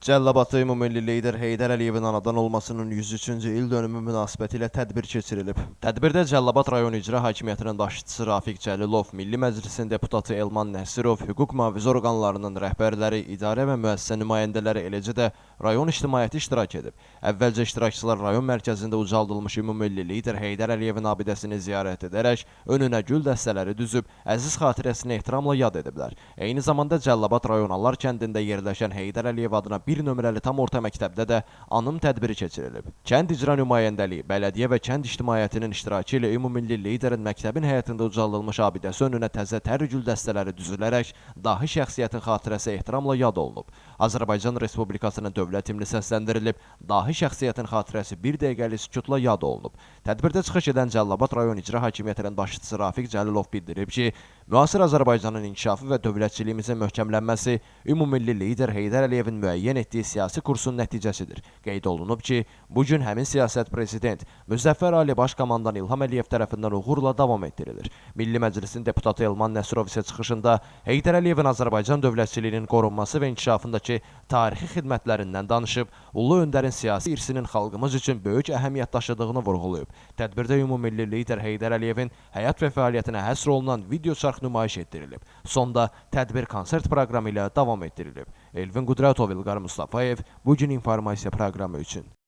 Cəllabadda ümummilli lider Heydər Əliyevin anadan olmasının 103-cü il dönümü münasibətilə tədbir keçirilib. Tədbirdə Cəllabad rayon icra hakimiyyətinin başçısı Rafiq Cəlilov, Milli Məclisin deputatı Elman Nəsirov, hüquq mühafizə orqanlarının rəhbərləri, idarə və müəssisə nümayəndələri, eləcə də rayon ictimaiyyəti iştirak edib. Əvvəlcə iştirakçılar rayon mərkəzində ucaldılmış ümummilli lider Heydər Əliyevin abidəsini ziyarət edərək önünə gül dəstələri düzüb, əziz xatirəsini ehtiramla yad ediblər. Eyni zamanda Cəllabad rayon Alar kəndində yerləşən Heydər Əliyev adına 1 nömrəli tam orta məktəbdə də anım tədbiri keçirilib. Kənd icra nümayəndəliyi, bələdiyyə və kənd ictimaiyyətinin iştirakı ilə ümummilli liderin məktəbin həyətində ucaldılmış abidəsi önünə təzə tər gül dəstələri düzülərək dahi şəxsiyyətin xatirəsi ehtiramla yad olunub. Azərbaycan Respublikasının dövlət himni səsləndirilib, dahi şəxsiyyətin xatirəsi bir dəqiqəlik sükutla yad olunub. Tədbirdə çıxış edən Cəllabad rayon icra hakimiyyətinin başçısı Rafiq Cəlilov bildirib ki, müasir Azərbaycanın inkişafı və dövlətçiliyimizin möhkəmlənməsi ümummilli lider Heydər Əliyevin müəyyən etdiyi siyasi kursun nəticəsidir. Qeyd olunub ki, bu gün həmin siyasət prezident Müzəffər Ali Baş Komandan İlham Əliyev tərəfindən uğurla davam etdirilir. Milli Məclisin deputatı Elman Nəsirov isə çıxışında Heydər Əliyevin Azərbaycan dövlətçiliyinin qorunması və inkişafındakı tarixi xidmətlərindən danışıb, Ulu Öndərin siyasi irsinin xalqımız üçün böyük əhəmiyyət daşıdığını vurğulayıb. Tədbirdə ümummilli lider Heydər Əliyevin həyat və fəaliyyətinə həsr olunan video çarx nümayiş etdirilib. Sonda tədbir konsert proqramı ilə davam etdirilib. Elvin Qudrətov, İlqar Mustafayev, Bu gün informasiya proqramı üçün.